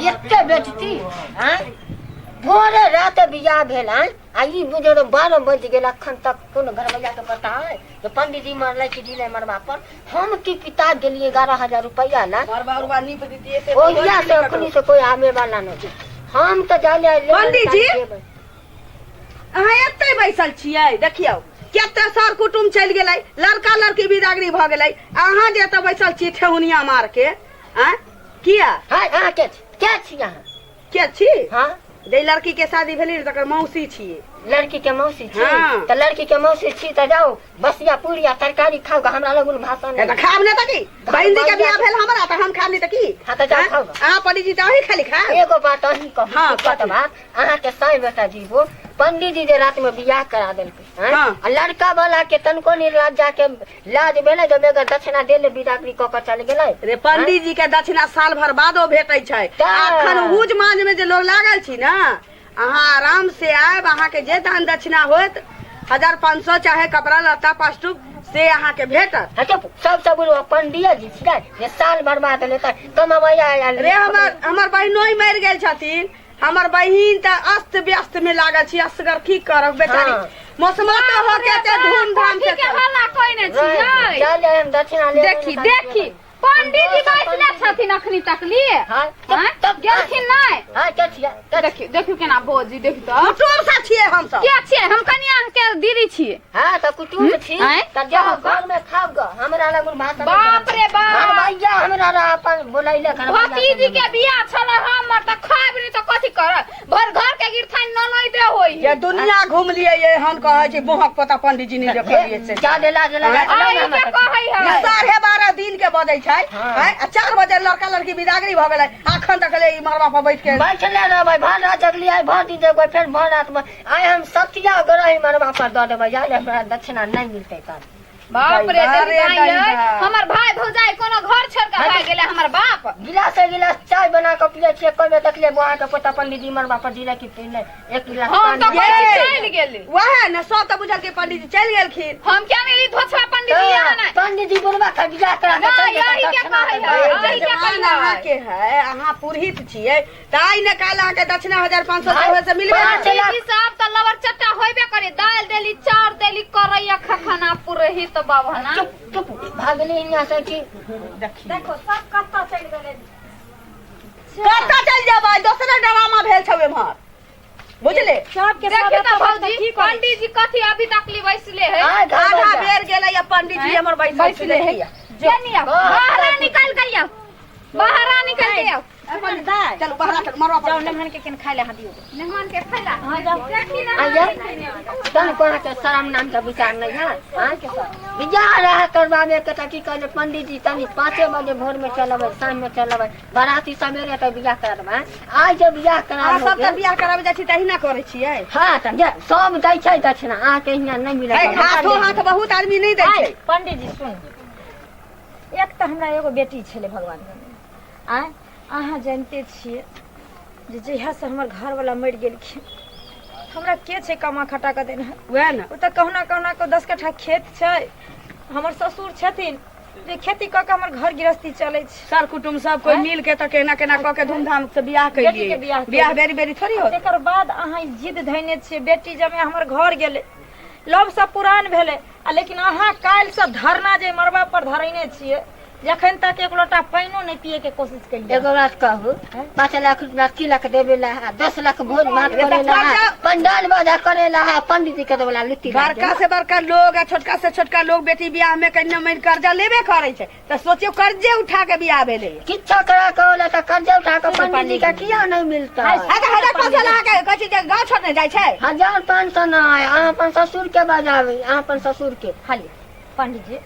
एते बेजती आँय भोरे रात बियाह भेल आँय आ ई बुझो तऽ 12 बजि गेल अखन तक कोनो घरवैया के पता है जे पंडीजी मरलै कि दिलै मरबा पर हम की पिता गेलियै 11,000 रुपैआ ला मरबा उरबा नीप दीतियै से ओहिया से अखनी से कोई आवे वाला नहीं हम तऽ जाले पंडीजी? अहाँ एतै बैसल छियै देखियौ कते सर कुटुम चलि गेलै लड़का लड़की बिदागरी भऽ गेलै अहाँ जे एतऽ बैसल छी ठेहुनिया मार के आँय किया हाय अहाँ के छी के छी अहाँ के छी हाँ जे लड़की के शादी भेली तकर मौसी छियै लड़की के मौसी छी हाँ। तऽ लड़की के मौसी छी तऽ जाउ बसिया पूरी आ तरकारी खाउ ग, हमरा लगुन भाषण ए तऽ खाब ने तऽ की बहिन के बियाह भेल हमरा तऽ हम खाब नहि तऽ की हाँ तऽ जाउ खाउ ग। अहाँ पंडीजी तऽ अहीं खाली खाब एगो बात अहीं कहू हाँ, सुखत कथी? बात अहाँ के साई बेटा जीवो पंडीजी जे रात में बियाह करा देलकै हैं? हाँ। आ लड़का वाला के तनको निर्लज्जा के लाज भेलै जे बेगर दक्षिणा देले बिदागरी कऽ के चल गेलै रे पंडीजी के दक्षिणा साल भर बादो भेटै छै तऽ। अखन हुज मांझ में जे लोग लागल छी ने अहाँ आराम से आयब अहाँके जे दान दक्षिणा होत 1500 चाहे कपड़ा लत्ता पास्टुक से अहाँके भेटत हाँ चुप सब सब पंडिया जी छियै जे साल भर बाद लेतै कमबैया आयल रे हमर हमर बहिनोई मरि गेल छथिन हमर बहिन तऽ अस्त व्यस्त में लागल छी असगर की करब बेचारी हाँ। मौसमा तऽ हो के एते धूमधाम से कथी के हल्ला कइने छियै चल जाय हम दक्षिणा ले देखी देखी पंडीजी बैसले छथिन अखनी तक लिए हाँ, आँय? तब- गेलखिन नहि हाँ के छियै के छियै? देखियौ देखियौ केना बजी देखि तऽ कुटुम सब छियै हमसब के छियै हम कनिया के दीदी छियै हाँ तऽ कुटुम्ब छी आँय? तऽ जाउ घर में खाउ ग हमरा लगुन भाषण नहि बाप रे करब। बाप घरवैया हमरा रह अपन बोलैले घरवैया भतीजी के बियाह छल हमर तऽ खायब नहि तऽ कथी करब भर घर के गिरथाइन ननैदे होई ये दुनिया घूम लिए ये हम कहै छी बोहक पोता पंडीजी नहीं देखलिए से जा दे लाज लगा आइ के कहै है 12:30 दिन के बजै छै हाँ। आँय, आ 4 बजे लड़का लड़की बिदागरी भऽ गेलै अखन तक ले ई मरबा पर बैठ के बैठले रहबै भर रात जगली आइ भर दिन जगबै फेर भर रात में आइ हम सत्याग्रही मरबा पर दऽ देबै जाय हमरा दक्षिणा नहि मिलतै तब बाप रे दैबा रे देखी दैबा। हमर भाई भौजाई कोनो घर छोड़ के भाग गेलै हमर बाप गिलास से गिलास चाय बना कऽ पियै छियै कमे देखलियै बुआ के पोता पंडीजी मरबा पर दिले कि पीले एक गिलास हम तऽ पानी कहै छी ये। चलि गेली वएह ने सब तऽ बुझल कि पंडीजी चलि गेलखिन हम क्या मेरी धोछा पंडीजी यहाँ तऽ नहीं पंडीजी बुढ़वा के बियाह करा के नहीं, चलि जेतै, यही के दक्षिणा कहै तऽ है। देबै। अही के जवान कहै है। अहाँके है अहाँ पुरहित छियै ताहि ने काल अहाँके दक्षिणा 1500 भाई, से मिलबे पाँच करत। लाख पंडीजी साहब तऽ लवर चट्टा होइबे करे दालि देली चाउर देली करैया खखना पुरोहित बाभना चुप चुप भागली हियाँ से कि देखो सब कतऽ चलि गेलै कतऽ चलि जेबै दोसरे ड्रामा भेल छौ एम्हर बुझले सबके सब देखी तऽ एतऽ बैठ कऽ भौजी की करै पंडीजी कथी अभी तक ली बैसले है आइ घर आधा बजा। बेर गेलै आ पंडीजी हमर बैसल छै बैसले है देखिया जनिया बाहर निकाल के आउ बाहर निकाल के आउ अपन दाय चलू बाहर चलू मरवा जाओ पर मेहमान के केन खाय ले अहाँ दियौ मेहमान के खैला हाँ, जाओ। देखी ना आइए तन को अहाँके शरम नाम के विचार नहीं है आँय? बियाह रहे करबाबे के तऽ की कहले पंडीजी तनी 5 बजे भोर में चलबै साँझ में चलबै बाराती सवेरे तऽ बियाह करा देबै आँय? आइ जे बियाह करा अहाँ सब तऽ बियाह कराबै जाइ छी तहिना करै छियै हाँ तऽ जे सब दै छै दक्षिणा अहाँके हियाँ नहि मिलत है, हाथो हाथ बहुत आदमी नहि दै छै पंडीजी सुन एक तऽ हमरा एगो बेटी छलै भगवान आँय अहाँ जानिते छियै जे जहियासँ हमर घरवला मरि गेलखिन हमरा के छै कमा खटा कऽ देने वएह ने ओ तऽ कहुना कहुना कऽ 10 कट्ठा खेत छै हमर ससुर छथिन जे खेती कऽ के हमर घर गृहस्थी चलै छै सर कुटुम्ब सब कोई मिल के तऽ केना केना कऽ के धूमधाम से बियाह बेटी के केलियै बियाह बियाह केलियै। बेरी बेरी थोड़ी होत तेकर बाद अहाँ ई जिद धैने छियै बेटी जमे हमर घर गेलै लव सब पुरान भेलै आ लेकिन अहाँ काल्हिसँ धरना जे मरबा पर धरैने छियै जखन तक एक लोटा पानिओ नहि पिए के कोशिश केलियै एगो बात कहू 5 लाख रुपया तिलक देवे ला है 10 लाख भोज भात करे ला है पंडाल बाजा करे ला है पंडित जी के देवे ला लुत्ती बड़का से बड़का लोग आ छोटका से छोटका लोग बेटी बियाह में कहीं न कर्जा लेबे करे छै तऽ सोचियो कर्जे उठा के बियाह भेलै किच्छो करा के होला तऽ कर्जा उठा के पंडित जी के किया नहीं मिलता है तऽ 1500 लगा के कहै छै जे गाँव छोड़ने जाइ छै 1500 नहि अहाँ अपन ससुर के बजाबी अहाँ अपन ससुर के खाली पंडित जी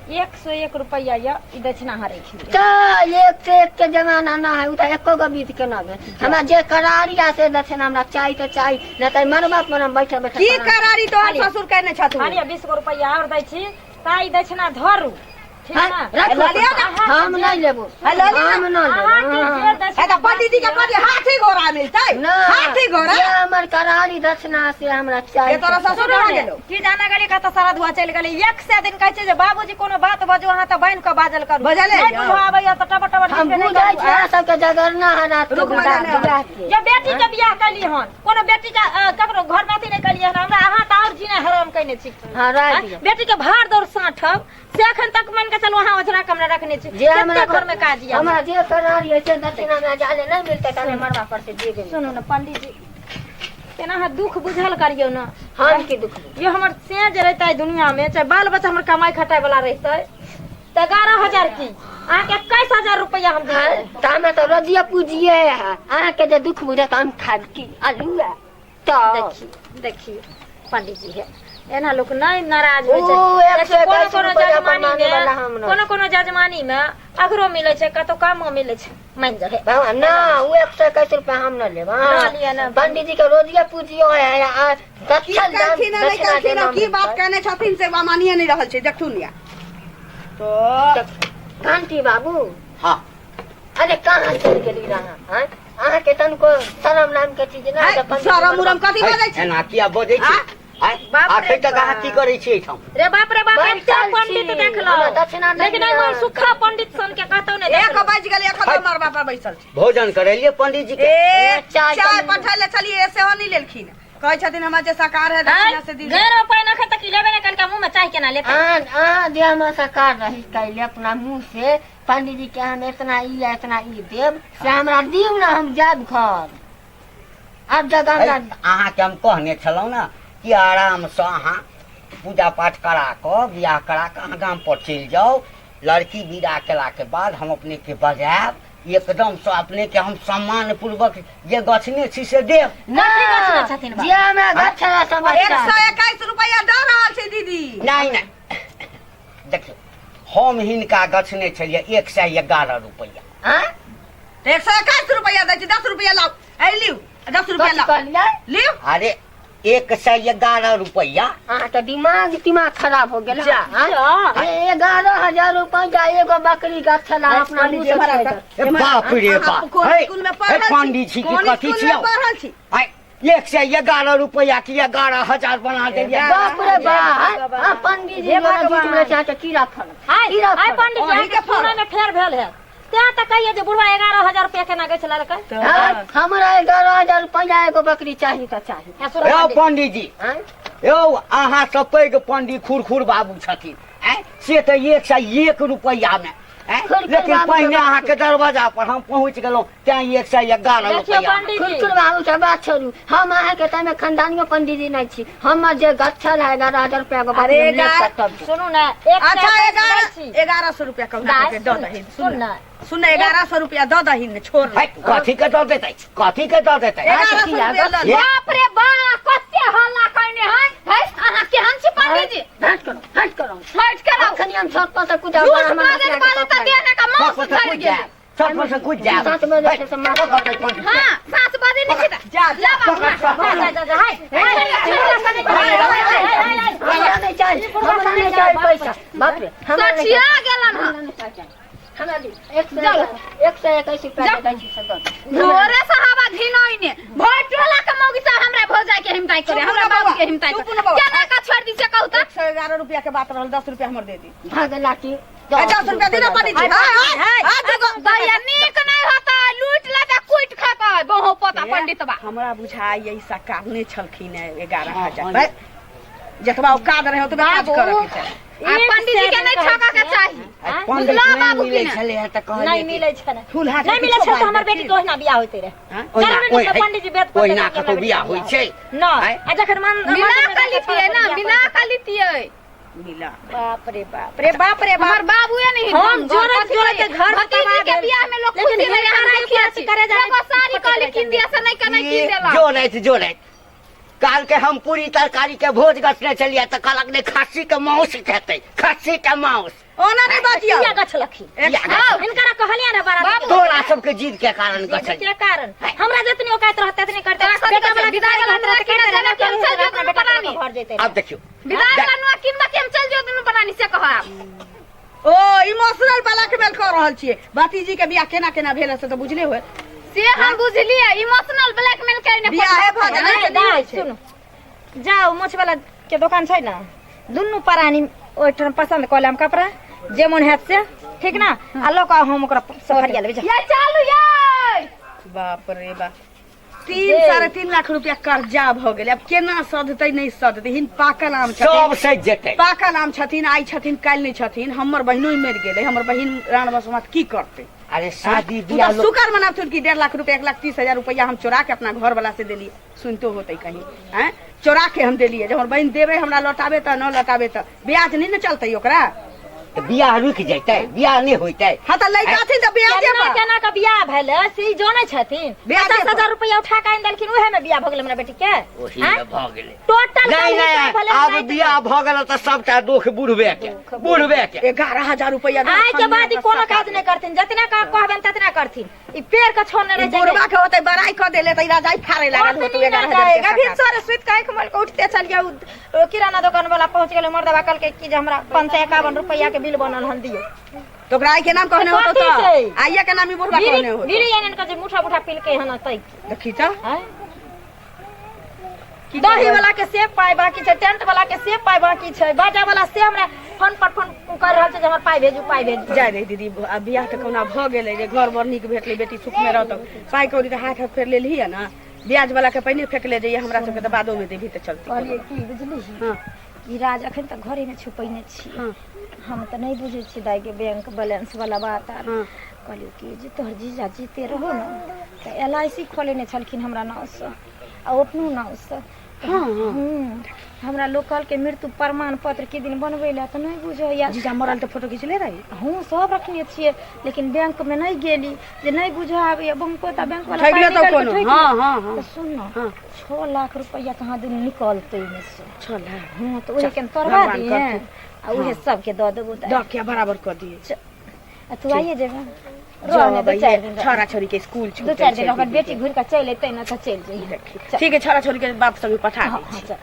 101 रुपया यऽ ई दक्षिणा अहाँ राखि लिअ तऽ एक से एक के जमाना ना है उ तऽ एको गो बीत के ना भेल हमरा जे करारी आ से दक्षिणा हमरा चाही तऽ चाही नहि तऽ मरबा पर हम बैठल बैठल की करारी। करारी तोहर ससुर कहने छथुन खाली 20 गो रुपया आओर दै छी ता ई दक्षिणा धरू ठीक ना? रखो लऽ लिअ पैसा। ने। हम नहीं लेबो। हाँ, लऽ लिअ। हम न अहाँके लेबो। जे दक्षिणा ए तऽ पंडीजी के कहलियै हाथी घोड़ा मिलतै, ना, हाथी घोड़ा। जे हमर करारी दक्षिणा से हमरा चाही। ये तोरा ससुर सुनू भऽ ने, गेलौ। की जाना गेली कतऽ सारा धुआ चलि गेलै। एक सए दिन कहै छै जे बाबूजी कोनो बात बजू अहाँ तऽ बान्हि कऽ बाजल करू। बजले नहि यौ। बुझऽ आबैया तऽ टबर टबर हम लिखबे नहि बुझै करू। छी अहाँ सबके जगरना है रात के रुक मजा नहि बियाह के। जे बेटी के बियाह कैली हन, कोनो बेटी के ककरो घर में अथी नहि कैलियै हन, हमरा अहाँ तऽ आओर जीना हराम कैने छी। हाँ, राय आँय? दियौ। बेटी के भार दौड़ साँठब से एखन तक मान के चलू अहाँ ओझरा के हमरा रखने छी। जे हमरा कते घर में काज यऽ। हमरा जे करारी है से दक्षिणा में जाले नहीं मिलते तने मरवा पर से दे देबै। सुनू ने पंडीजी, केना अहाँ दुख बुझल करियौ ने। हम की दुख बुझब? ये हमर से जे रहतै दुनिया में, चाहे बाल बच्चा हमर कमाई खटाई वाला रहतै, तऽ 11,000 की अहाँके 21,000 रुपया हम हाँ, देबै। तऽ हमे तऽ रोजिए पूजिए है। अहाँके जे दुख बुझत हम खाब की आलू है तऽ देखिए देखिए पंडीजी है, एना लोक नहीं नाराज होइ छै। ऊ, एक सए कोनो एकैस कोनो रुपैआ जजमानी पर माने वाला हम में, नहि। कोनो कोनो जजमानी में अगरो मिलै छै, कतौ कमो मिलै छै, मान जाए। भगवान ना, ऊ 121 रुपया हम न लेब। ना लिअ ना। पंडीजी के रोजिए पूजियो है आ की दक्षिण दाम कहलखिन नहि दक्षिणा के कहलखिन, नाम की बात मिलतै। कहने छथिन से मानिए नहि रहल छै, देखथुन या तो। कांति बाबू। हाँ। अरे कहाँ चलि गेली रहा? आँय? अहाँके तनिको शरम नाम के चीज ना है, तऽ पंडीजी शरम उरम कथी बजै छी? एना किया बजै छी? आँ? आँय? बाप रे आखिर तक अहाँ बाप। की करै छी एहिठाम? रे बाप रे बाप, बैठल एते छी। पंडित देखलहुँ हमरा दक्षिणा नहि लेकिन एहिमे मिलल। सुखा पंडित सन के कतौ नहि एक देखलहुँ। बाजि गेलै, एखन है। तक मरबा पर बैसल छी। भोजन करेलियै पंडीजी के? ए चाय चाय कनी। पठै ले छलियै, सेहो नहि लेलखिन। कहै छथिन हमरा जे सकार है आँय? दक्षिणा से दी। गैर पानि एखन तक लेबे नहि कलकै, मुँह में चाय केना लेतै? अहाँ अहाँ जे हमरा सरकार रही कैले अपना मुँह से पंडीजी के हम इतना ई आ इतना ई देब से हमरा दियौ ने, हम जायब घर। आब जगह है, हमरा अहाँके हम कहने छलहुँ ने कि आरामसँ अहाँ पूजा पाठ करा कऽ बियाह करा कऽ अहाँ गाम पर चलि जाउ। लड़की विदा केलाके बाद हम अपनेके बजायब, एकदमसँ अपनेके हम सम्मान पूर्वक जे गछने छी से देब। ना, कथी गछने छथिन बाबा? जे हमरा गछला समाचार 121 रुपया दऽ रहल छै दीदी। नहि नहि, देखियौ, हम हिनका गछने छलियै 111 रुपैआ। आँय? तऽ 121 रुपया दै छी, 10 रुपया लाउ, ऐ लिउ, 10 रुपया कथी लाउ। कहलियै? लिउ। अरे 111 रुपैआ। अहाँके दिमाग तिमाग खराब हो गेल। जा। हाँ? 11,000 रुपैआ एगो बकरी गछला अपना मुँह से एम्हर कहि आउ। दे। ए बाप रे अहाँ बाप। कोन है, स्कूल में है, पढ़ल छी? पंडित छी की कोन कथी स्कूल में छियौ? पढ़ल छी? आइ, 111 रुपैआ की 11,000 बना देलियै? बाप रे बाप, हाँ, पंडीजी हे द्वारा भगवान। झूठ बोलै छै, अहाँके कीड़ा फड़ल। आइ कीड़ा आइ फड़ल। पंडित जी अहीं के अहाँके सुनय में फेर भेल है, तें तऽ कहियै जे बुढ़वा 11,000 रुपया केना गछि लेलकै। हाँ, हमरा 11,000 रुपैआ एगो बकरी चाही तऽ चाही। हे सुनू यौ पंडित। पंडीजी, आँय? यौ अहाँ सँ पैघ पंडी खुरखुर बाबू छथिन, आँय, से तऽ 101 रुपैआ मे, आँय, खुरखुर लेकिन बाबू पहिने के बात अहाँके दरवाजा पर हम पहुँच गेलहुँ तें 111 देखियौ रुपैआ। पंडीजी, खुरखुर बाबू के बात छोड़ू, हम अहाँके ताहिमे खानदानियो पंडीजी नहि छी। हमर जे गछल है 11,000 रुपया एगो बकरी अरे हम लेब एगारह- तऽ तब। सुनू ने, एक अच्छा सए 11 एकैस दै छी। 1,100 रुपया कहुना दाइ, कऽ के दऽ सुन, दही। सुन ने। सुन ने, 1,100 रुपया दऽ दही ने, छोड़। है, कथी के दऽ देतै? कथी के दऽ देतै? 1,100 रुपया लऽ ले। बाप रे बा, कते हल्ला कयने है। है, अहाँ केहन छी पंडीजी? हट करो, हट करो। हटि के रहू। अखन हम छत पर से कुदा झूठ बाजै वाले तऽ देह ने का छत मांस पर से झड़ि कूदि गेलै। जायब, छत पर से कूदि जायब। 7 बजे है, से माथ पकड़ पंडीजी। हाँ, 7 बजे नहि छै तऽ। जा, जा। ला बाबू, जा, जा, जा, जा, हाय, हाय, हाय, हाय, हाय, हाय, हाय, हाय। हमरा नहि चाही, हमरा नहि चाही पैसा। बाप रे, हमरा नहि सठिया चाही। गेलन हँ। हमरा नहि चाही। हमरा दी, 121 रुपया दे दै छी से दऽ दे। भोरे से हवा घिनैने भोर टोला के मौगी सब हमरा भौजाई के हिमताई करे, चुप हमरा ना बाबू बाबा, के हिमताई चुप करे। ना बाबा। केना का छोड़ दी से कहू तऽ? 111 रुपया के बात रहल, 10 रुपया हमर दे दी। भागला की ए, 10 रुपया दे ना पंडीजी। हाँ, हाँ, हाँ, दूगो। दैया नीक नहि होतै, लूटि लेतै, कुटि खेतै बहु पोता पंडितबा। हमरा बुझाइ ई सरकार छलखिन है 11,000। जतबा औकात रहे ओतबे काज बाबू, करऽ के चाही। आ पंडीजी के नहि ठकऽ के चाही। आइ पंडित बुझला नहि बाबू मिलै की ने? छलै हँ तऽ कहलियै नहि कि मिलै छलै, फूल हाथ नहि मिलै छलै तऽ हमर बेटी के ओहिना बियाह होइते रहै। ओहिना जरूरी नहि छै पंडीजी बेद पर ओहिना देलक कतौ हमरा बियाह बेटी होइ छै? नहि। आँय? आ जखन मन मिला कऽ लितियै ना, मिला कऽ लितियै। मिला। बाप रे बाप रे बाप रे बाप, हमर बाबुए नहीं हम जोरत जोरत घर भतीजी तबाह के भेल। बियाह में लोग लेकिन खुशी रहे, हिनका हम नहि दुखिया छी। करे जाने एगो साड़ी कहली कीन दिया से नहीं कने कीन देलक। जोड़ैत जोड़ैत काल के हम पूरी तरकारी के भोज गछने छलियै तऽ कहलक नहि खस्सी के माउस खेतै, खस्सी के माउस। ओना नहि बजियौ। किया गछलखिन? एक किया? हिनकरा कहलियै ने बड़ा बाबू, तोरा सबके जिद के कारण गछलियै। के कारण हमरा जतनी औकात रहत ततनी करते। तोरा सबके बेटा वाला विदाई वाला कहत रहत, नुआ कहत रहत, किनऽ अपना हम चल बेटा जेबै के दुनू घर जैते। आब देखियौ विदाई वाला नुआ किनबा के हम चल जो दुनू बनानी से कह आब। ओ इमोशनल ब्लैकमेल कऽ रहल छियै। भतीजी के बियाह केना केना भेल से तऽ बुझले होयत। से हम बुझलियै, इमोशनल ब्लैकमेल करै बियाहे भऽ गेलै से नहि होइ छै। सुनू, जाउ मोछ वाला के दोकान छै ने, दुनू प्राणी ओहिठाम पसन्द कऽ लेम कपड़ा जे मोन हैत से, ठीक ना? आ लऽ कऽ हम ओकरा सफरिया लेबै। ये चालू ये। बाप रे बाप, 3 3.5 लाख रुपया कर्जा भऽ गेलै। आब केना सधतै नहि सधतै? हिन पाकल आम सब छथिन, सजि जेतै। पाकल आम छथिन, आइ छथिन काल्हि नहि छथिन। हमर बहिनो मरि गेलै, हमर बहिन रान बसमात की करतै? अरे शादी ओ बियाह तऽ शुक्र मनाबथुन कि 1.5 लाख रुपया 1,30,000 रुपया हम चोरा के अपना घर वाला से देलियै। सुनतो होतै कहीं? आँय, चोरा के हम देलियै जे हमर बहिन देबै हमरा लौटाबे तऽ न लौटाबे तऽ ब्याज नहि ने चलतै ओकरा। तऽ बियाह रुकि जेतै, बियाह नहि होइतै। हँ तऽ लड़का छै तऽ ब्याजे केना पर केना के बियाह भेलै से ई जानै छथिन? ब्याजे 50 पर। हजार रुपया उठा के आनि देलखिन, उहे में बियाह भऽ गेलै हमरा बेटी के। ओही आँय? मे भऽ गेलै। टोटल नहीं कहीं नहीं, भेलै आब राति बियाह भऽ गेल तऽ सबटा दुख बुढ़बे के, बुढ़बे के। 11,000 रुपया आइ के बाद ई कोनो काज नहि करथिन, जितना का कहबनि ततना करथिन। ई पेड़ के छोड़ने रह बुढ़वा के होतै बड़ाई कऽ देले तऽ ई रजाई फाड़े लागल होतै 11,000 रुपया। अभी सर सुति के आँखि मल के उठते चल गया, उ किराना दुकान वाला पहुंच गेलै। मर्दबा कहलकै कि जे हमरा 551 रुपया के बिल बनल हन, दियौ। तऽ ओकरा आई के नाम कहने होतौ? कथी तऽ छै? आइये के नाम ई बुढ़वा कहने होतौ। बीड़ी आनि के जे मुठा मुठा पिलकै हन तै। देखी तऽ आँय? की दही वाला के से पाइ बाकी छै, टेंट वाला के से पाइ बाकी छै, बाजा वाला से हमरा फोन पर फोन कर रहल छै जे हमर पाइ भेजू, पाइ भेजू। जाय रे दीदी, आब बियाह तऽ कहुना भऽ गेलै जे घर बड़ नीक भेटलै, बेटी सुखमे रहतौ। पाइ कौड़ी तऽ हाथ हाथ फेर लेलही ने, ब्याज वाला के पहिने फेकले जइये, हमरा सबके तऽ बादोमे देबही तऽ चलतै। कहलियै की बुझली? हँ। ई राज अखन तक घरे में छुपैने छी। हँ। हम तऽ नहि बुझै छियै दाइ के बैंक बैलेंस वाला बात आर। हँ। कहलियै कि जे तोहर जीजा जीते रहो ने तऽ एल I C खोलेने छलखिन हमरा नामसँ आ अपनो नामसँ। हँ, हँ। हमरा लोक कहलकै मृत्यु प्रमाण पत्र के दिन बनबै लए तऽ नहि बुझैया। जीजा मरल तऽ फोटो घिचले रही? हूँ, सब रखने छियै, लेकिन बैंक में नहि गेली जे नहि बुझऽ आबैया बैंको तऽ बैंक वाला ठकि पाइ लेतौ निकालि कऽ कोनो। ठकि हँ लेत। हँ हँ तऽ सुन ने, हँ। 6 लाख रुपैआ कहाँ दिन निकलतै ओहिमे से। 6 लाख? हँ, तऽ उहे के तोड़वा भगवान दिहे करथुन। आ उहे सबके दऽ देबो दाइ। दऽ के बराबर कऽ दिए। आ तू आइए जेबे, रहने दू चारि दिन, छोरा छोरी के स्कूल दू चारि दिन ओकर बेटी घुरि कऽ चलि एतै ने तऽ चलि जइहे। ठीक है, छोरा छोरी के बाप संगे पठा हँ दै हँ छी। चल।